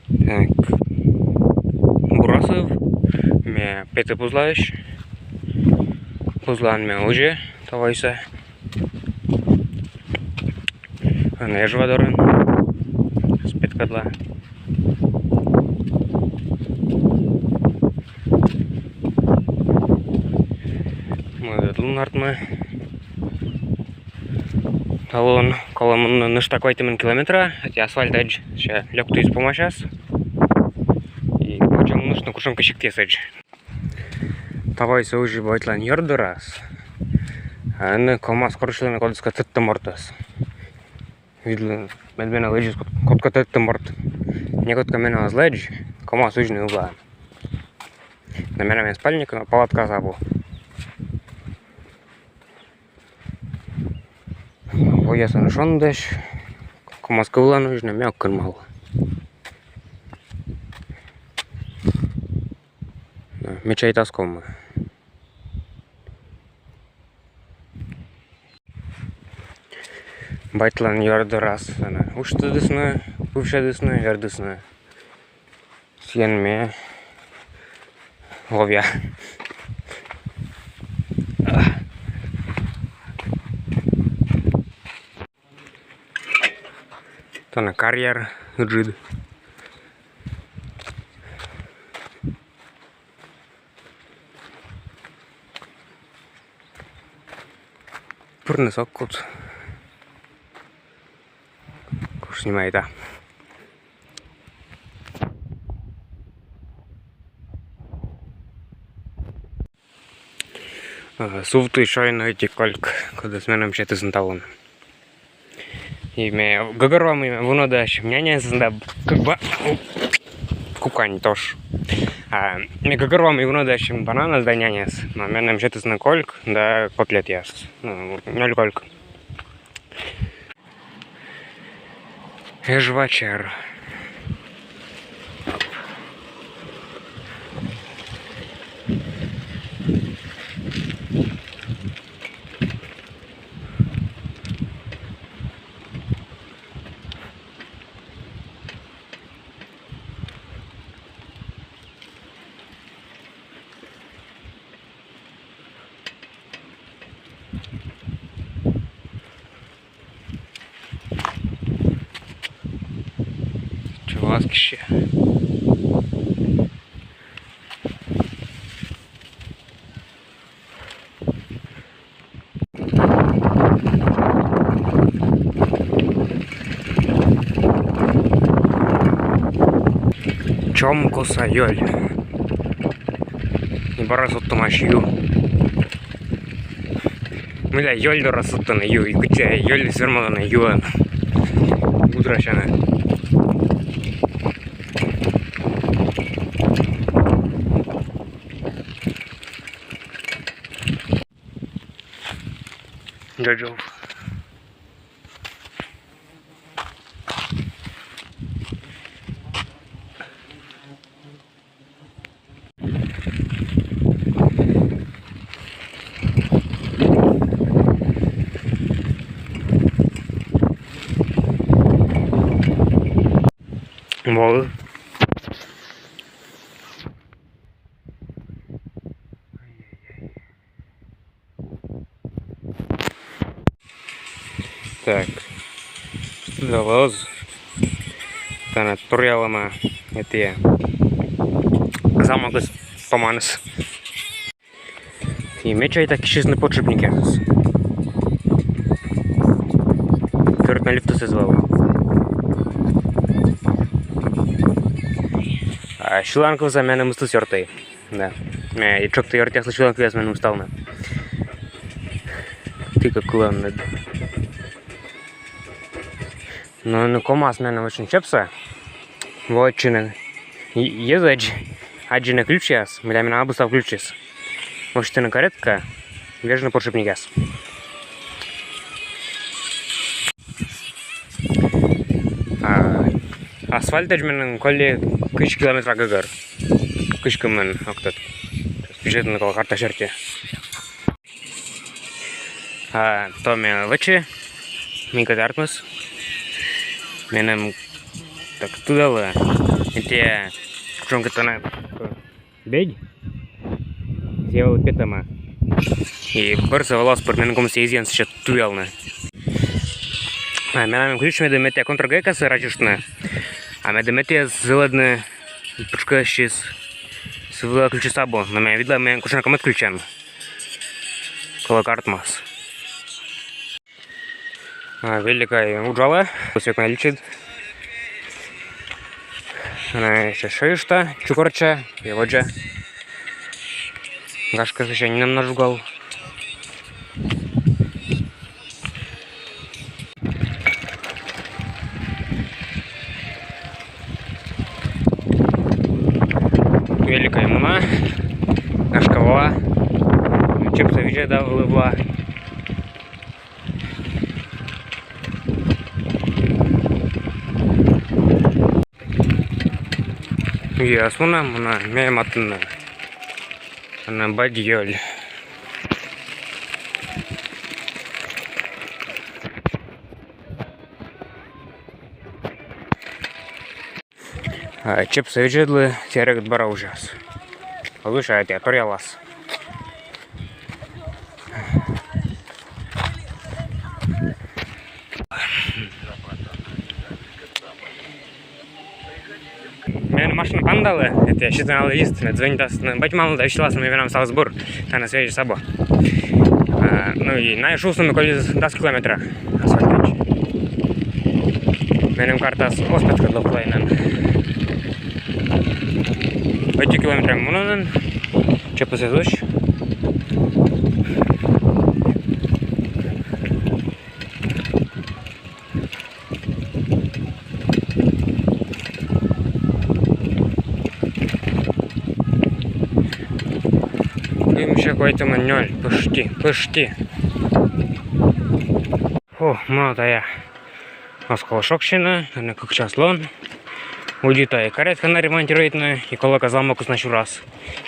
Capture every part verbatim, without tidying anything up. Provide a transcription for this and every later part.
Так. Бур асыв. Ме петі Пузлаысь. Пузлаын ме узьы та войсӧ. Ӧні Эжва дорын. Спеткадла. Мӧд лун артмӧ. Талун колӧ мунны нӧшта квайтымын километра, ӧти асфальт ӧдзӧ лёктіс помасяс. И водзӧ мунны кутшӧмкӧ сиктъясӧдз. Та войсӧ узьи Батьлӧн ёрт дорас. А ӧні КамАЗ корсьлӧны кодӧскӧ тӧдтӧм мортӧс. Видлы, мед менӧ лэдзис код-, кодкӧ тӧдтӧм морт. Некодкӧ менӧ оз лэдз, КамАЗ узьны ывлаын. Но менам эм спальник, но палаткаыс абу. Войясӧн шондӧсь, КамАЗ кӧ ывлаын узьны, ме ог кынмав. Ме чайта, оз ковмы. Батьлӧн ёрт дорас ӧні усьтӧдісны, пывсьӧдісны, вердісны. Сійӧн ме ловъя. Тані карьер ыджыд. Пырныс ог кут. Куш снимайта. Ага, сувті сёйны ӧти кольк, кодӧс меным сетісны талун. И ме гӧгӧрвоа, мый ме вунӧдасьӧм нянясӧн да кык ба-, кукань тож. А, ме гӧгӧрвоа, мый вунӧдасьӧм бананӧс да нянясӧн. Но меным сетісны кольк да котлетъяс. Ну, нёль кольк. Эжва чер. Чувашские. Чомкоса ёль. И бара содтӧмаӧсь ю. Мыйла ёль дорас содтӧны ю, и кыдзи ёльыс вермӧдӧны юӧн. Гудрасьӧны. Джоджов. Волы. Так. Давай. Тані торъялӧма эті замокыс, поманыс. И ме чайта, киссисны подшипникъясыс. Тӧрыт на лифтыс эз вӧв. А сьыланкывсӧ меным ыстыс ёртӧй. Да. Ме и тшӧктӧ ёртъяслы сьыланкывъяс меным ставны. Тыка кылӧны. Но, но КамАЗ меным вӧчны чепсӧ. Вӧчны. Е-, езӧдз аддзыны ключьяс, мыйла менам абу став ключыс. Вӧчны каретка, вежны подшипникъяс. А асфальтӧдз меным коли кызь километра гӧгӧр. Кызь кымын, ог тӧд. Печатны колӧ карта серти. А то ме вӧчи, мыйкӧ артмис. Меным так тыдалӧ. Эти, кучӧмкӧ тэнӧ бедь. Зэв петӧма. И бӧрсӧ вӧлас пыр, меным комиӧн сійӧ зэв сэтшӧм туялӧ. А менам ключ, медым эти контргайкасӧ разьыштны. А медым эти зэв ладнӧ пытшкӧссьыс, сы вылӧ ключсӧ абу. Но ме видла, менам кутшӧмкӧ мӧд ключӧн. Колӧкӧ артмас. А, великӧй уджалӧ, пӧсьӧкӧн личыд. Ӧні ещӧ шойышта, чукӧртча и водзӧ. Гашкӧ, сэтшӧм нинӧм на жугал. Великӧй муна, гашкӧ, воа. Чепсӧ видзӧда вӧлі, воа. Йӧрас мунӧ, мунӧ, ме матынӧ. Ӧні бадьёль. А, чепсӧ видзӧдлі, серекыд бара узяс. Олысь, а эті торъялас. Меным машина паныдалӧ, эті, сетӧ налы лист, ме звӧнитасны бать-мамлы да висьталасны, мый менам ставыс бур, тані связьыс абу. А, ну и найӧ шуисны, мый колис дас километра асфальтӧдз. Меным картаас оз петкӧдлы, кула нин. Ӧти километр мунан, чепсӧ эз усь. Кымшӧ, квайтымын нёль, пӧшти, пӧшти. О, муна тайӧ. Оз ков шогсьыны, ӧні кык час лун. Удитӧй каретаӧс на ремонтируйтны, и колӧкӧ, замокыс на сюрас.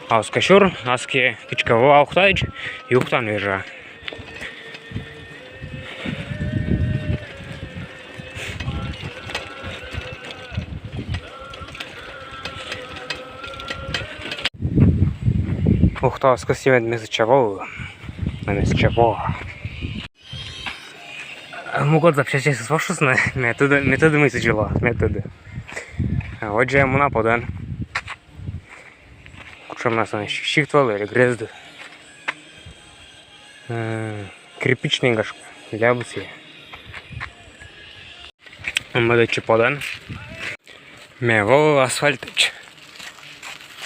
А оз кӧ сюр, аски кыдзкӧ воа Ухтаӧдз, и Ухтаын вежа. Ухтаысь кӧсйӧма, мед сэтшӧм во, а мед сэтшӧм во. Мукӧд запчастьясыс вошисны, ме тӧді, ме тӧді, мый сідз лоӧ, ме тӧді. А водзӧ муна подӧн. Кутшӧм на сэн, сикт вӧлі или грезд? Э, кирпичнӧй, гашкӧ, лябыс. Мӧдӧдчи подӧн. Ме воа асфальтӧдз.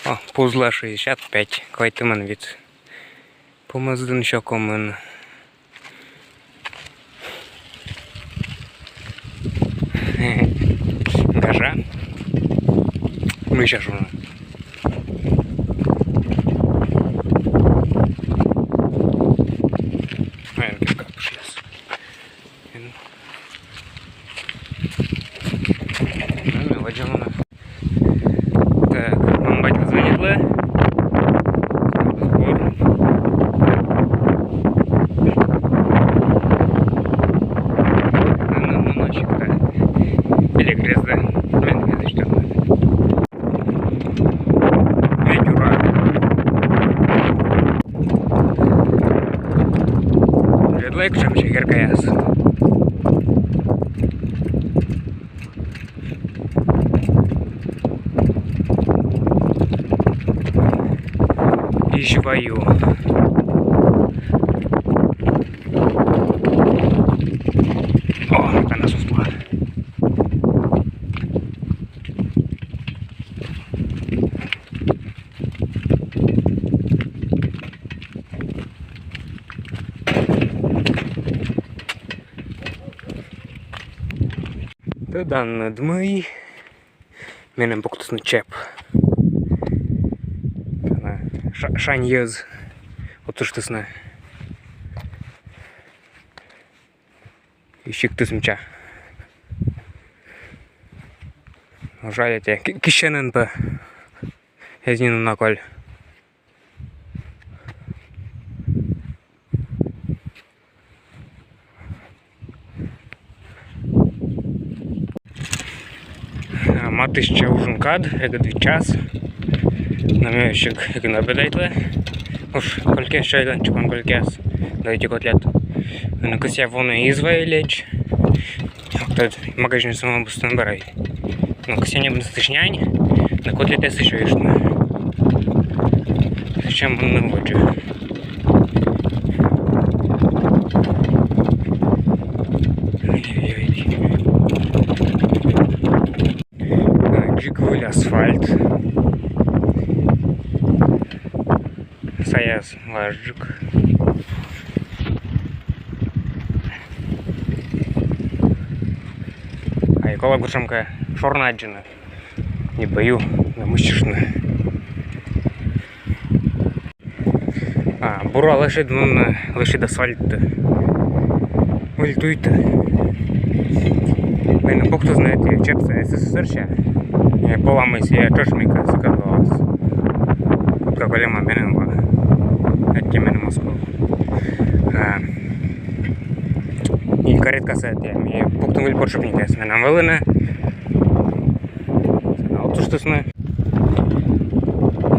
О, пузла шестьдесят пять, квайтымын вит. Помӧздын сё комын. Гажа. Мый час уже? Наверное, кишка пушилась. Ну, ну, водзӧ мунам. Так, мам-батьлы звӧнитлі. Сбор. Ну, ну, ну, нафиг-то. Или грезды. Мен грезды, что ли? Ведь ура. Ветлӧй, кутшӧм чегер каяс. Изьвайу. О, кана сувтлӧ. Тӧданныд мый, меным пуктісны чеп. Ша-, шань йӧз отсыштісны. И сиктыс мича. Жаль, эті ки-, киссьӧмын пӧ. Эз нин уна коль. Матыстча ужин кад, эг вит час. Но ме ещё эг на обедайтлы. Уж кольке чайдӧн, чукӧр кольке час. Да эти котлет. Но кӧсъя воны из вайлэч. Ог тӧд, магазинсӧ ме быдтор эн бара. Но кӧсъя ньӧбны сэтысь нянь, да котлетъяссӧ ещё ӧшинь. Сэтшӧм мунны водзӧ. Ой-ой-ой. Э, дзик выль асфальт. Саяс важджык. Ай, колӧ кутшӧмкӧ шорны аддзыны. Не бою, но мыссьыштны. А, бура лӧсьыд мунны, лӧсьыд асфальт. Выль туйтӧ. Меным пуктісны эти чепсӧ СССР-ся. Э, поламыс, э, тшӧтш мыйкӧ сыкӧд лоас. Кутшӧмкӧ кольӧма меным ва. Аттьӧ меным Москва. А, и кареткасӧ аттьӧ. Э, пуктӧны выль подшипникъяс. Менам вӧліны. Отпуштісны.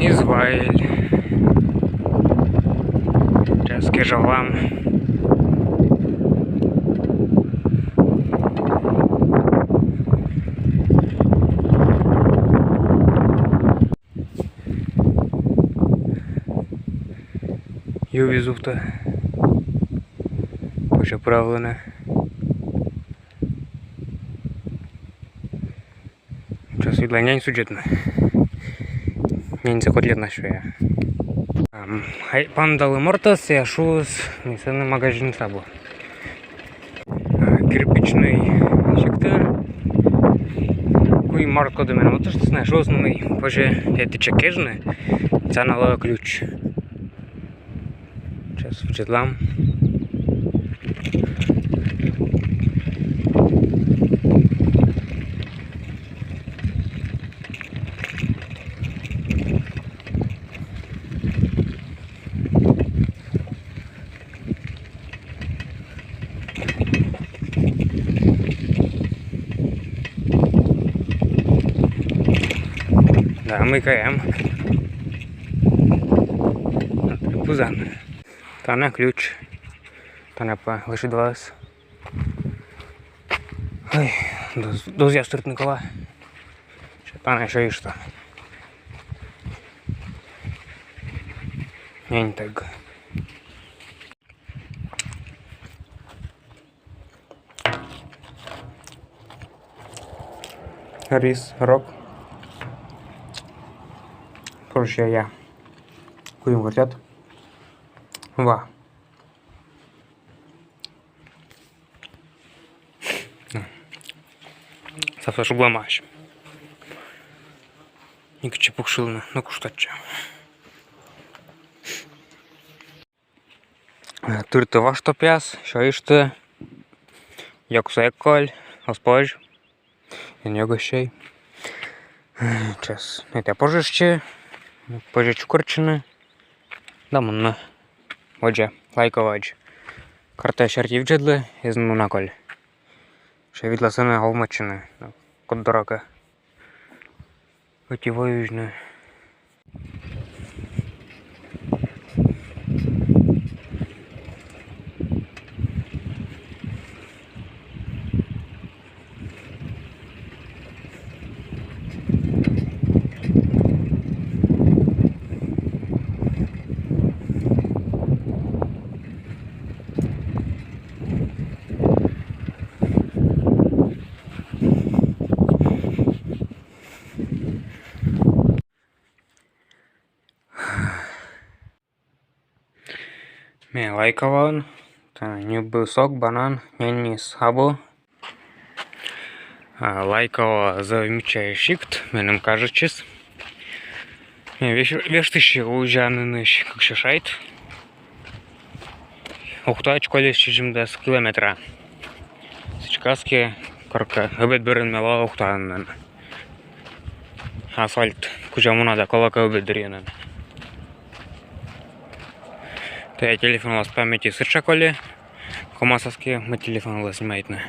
Из вайлэч. Час кежавлам. Ювис увтӧ. Позьӧ пыравлыны. Час видла нянь судзӧдны. Няньсӧ котлет на шуа. Ам, ай, паныдалі мортӧс, а шуис, мый сэні магазиныс абу. А, кирпичнӧй сиктын. Куим морт кодь меным отпуштісны, шуис, мый позьӧ этічӧ кежны, сэні лоӧ ключ. Час видзӧдлам. Да, мыйкӧ эм. Пузан. Тані ключ. Тані пӧ лӧсьыд ваыс. Ой, доз-, дозъяс тыртны колӧ. Тані ещё и что. Нянь тӧг. Рис, рок. Короче, я. Куим вӧртъяд. Ва. Сапсӧ шугламаӧсь. Некытчӧ пуксьылны, но куштайтчӧ. Тыртӧ важ топъяс, сёйышті. Ёгсӧ эг коль, оз позь. Эн ёгысь сёй. Час. Этайӧ пожӧ сэтчӧ. Позьӧ чукӧртчыны. Да мунны. Водзӧ. Лайковаӧдз. Карта серти видзӧдлы, эз мунны на коль. Сэтчӧ видла сэні овмӧдчыны. Код дорӧ кӧ. Ӧти вой узьны. Ме Лайковаын. Тані ньӧбӧ сок, банан, няньыс абу. А, Лайковаын зэв мича сикт, меным кажитчис. Ме веш-, вештыси Узянысь кыксё шайт. Ухтаӧдз колис сизимдас километра. Сідзкӧ, аски коркӧ ӧбед бӧрын ме лоа Ухтаын. Асфальт кузя мунӧ да колӧкӧ ӧбед дырйиын. Тайӧ телефон вылас памяти сэтшӧм коли, ковмас аски мый телефон вылас снимайтны.